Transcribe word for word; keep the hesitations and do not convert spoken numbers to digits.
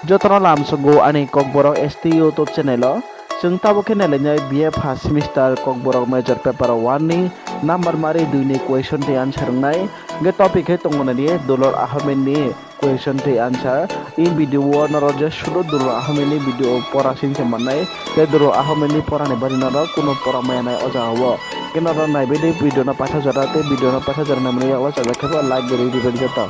Jotono lamsongo ani Kokborok S T YouTube channel o. Chwng tabuk khe nailainai B A first semester Kokborok major paper one ni number mari dui ni question tei answer wngnai. Hwnkhe topic khe tongo nai di Dulor Ahmed ni question tei answer. I video o norok je sudo Dulor Ahmed ni video pora sing se mannai. Tei Dulor Ahmed ni pora ni bagwi norok kunu pora maya nai o jaga o. Hwnkhe norok naibai di video no paitha jora tei video no paitha jora naimani yaklo chajak khe bo like bai rw di bai di joto.